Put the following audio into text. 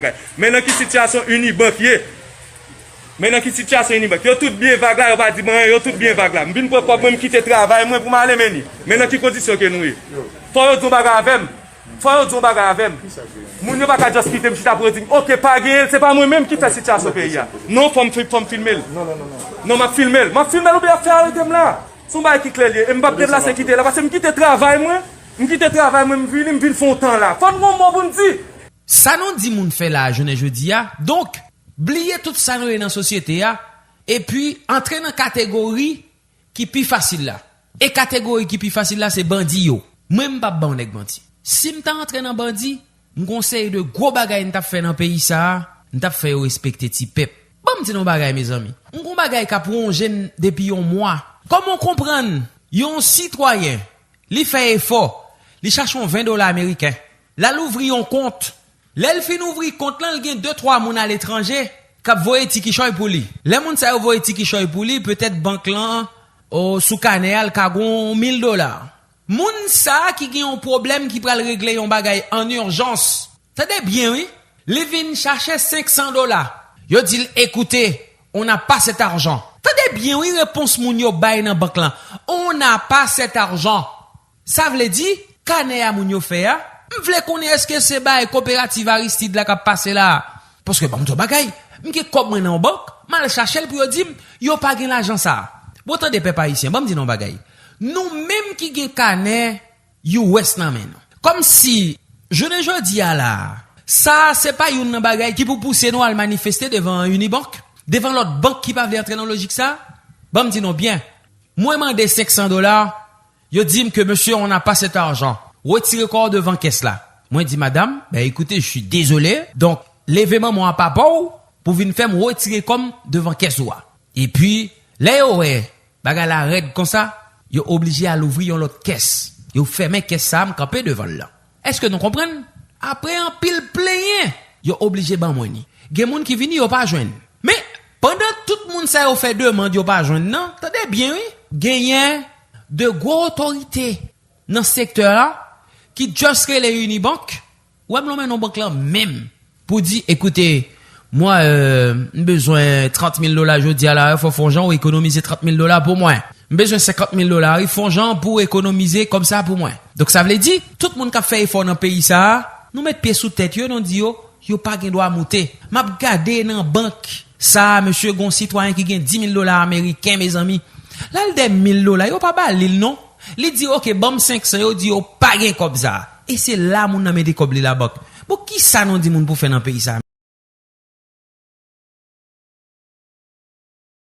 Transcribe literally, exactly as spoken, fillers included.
bagay. Men nan ki sitiyasyon Unibank ye? Men nan ki sitiyasyon Unibank? Yo tout byen vag la, yo pa di m anyen, yo tout byen vag la. M vin pran kòb mwen, m kite travay mwen pou m ale, men ni. Men nan ki kondisyon ke nou ye? Fò yo di yon bagay avè m. Fò yo di yon bagay avè m. Moun yo pa ka just kite m chita pou yo di m, "Oke, pa genyen l, se pa mwen menm ki fè sitiyasyon peyi a." Non, fò m fi-, fò m filme l. Non, m ap filme l. M ap filme l oubyen y ap fè arete m la. Se yon bagay ki klè l ye. E m p ap deplase kite la, paske m kite travay mwen. M kite travay mwen, m vini, m vin fè yon tan la. Fò n gen yon mo pou n di. Sa nou di moun fè la a jounen jodi a, donk, bliye tout sa nou ye nan sosyete a, epi antre nan kategori ki pi fasil la. E kategori ki pi fasil la, se bandi yo. Mwen, m p ap ban yon nèg manti. Si m ta antre nan bandi, m gon seri de gwo bagay m t ap fè nan peyi sa a, m t ap fè yo respekte ti pèp. Ban m di nou bagay, mezanmi. M gon bagay k ap wonje m depi yon mwa. Kòman w konprann yon sitwayen, li fè efò, li chache yon ven dola ameriken, l al ouvri yon kont. Lè l fin ouvri kont lan, l gen de twa moun aletranje k ap voye ti kichòy pou li. Lè moun sa yo voye ti kichòy pou li, petèt bank lan, o, sou kanè a, l ka gon mil dola. Moun sa a ki gen yon pwoblèm, ki pral regle yon bagay an ijans. Tande byen, wi. Li vin chache senk san dola. Yo di l, "Écoutez, on n'a pas cet argent." Tande byen, wi, repons moun yo bay nan bank lan. "On n'a pas cet argent." Sa vle di, kanè a moun yo fè a, m vle konnen èske se bay koperativ Aristide la k ap pase la a. Paske ban m di w bagay, m gen kòb mwen nan yon bank, m al chache l pou yo di m, yo pa gen lajan sa a. Bon, tande pèp ayisyen, ban m di nou yon bagay. Nou menm ki gen kanè U S nan men nou. Kòmsi, jounen jodi a la a, sa a se pa youn nan bagay ki pou pouse nou al manifeste devan Unibank, devan lòt bank ki pa vle antre nan lojik sa a? Ban m di nou byen, mwen mande senk san dola, yo di m ke, "Monsieur, on n'a pas cet argent. Retire kò w devan kès la." Mwen di, "Madame, ben écoutez, je suis désolé. Donc, leve manman w a papa w pou vin fè m retire kò m devan kès ou a." Epi, lè yo wè bagay la rèd konsa, yo oblije al ouvri yon lòt kès. Yo fèmen kès sa a, m kanpe devan l lan. Èske nou konprann? Apre anpil plenyen, yo oblije ban mwen ni. Gen moun ki vini, yo pa jwenn. Men, pandan tout moun sa yo fè demann, yo pa jwenn nan, tande byen wi, genyen de gwo otorite nan sektè a ki just rele Unibank, ou wè m lonmen non bank lan menm, pou di, "Écoutez, mwen, euh, m bezwen trant mil dola jodi a la, fò fè yon jan ou ekonomize trant mil dola pou mwen. M bezwen senkant mil dola, wi, fè yon jan pou ekonomize kòb sa pou mwen." Donk, sa vle di, tout moun k ap fè efò nan peyi sa a, nou met pye sou tèt yo, nou di yo, yo pa gen dwa moute. M ap gade nan bank sa a, mesye, gon sitwayen ki gen dis mil dola ameriken, mezanmi. L al dèyè mil dola, yo pa ba li l non. Li di, "Oke, ban m senk san," yo di, "Yo pa gen kòb sa a." E se la moun nan mete kòb li labank. Bon, kisa nou di moun pou fè nan peyi sa a?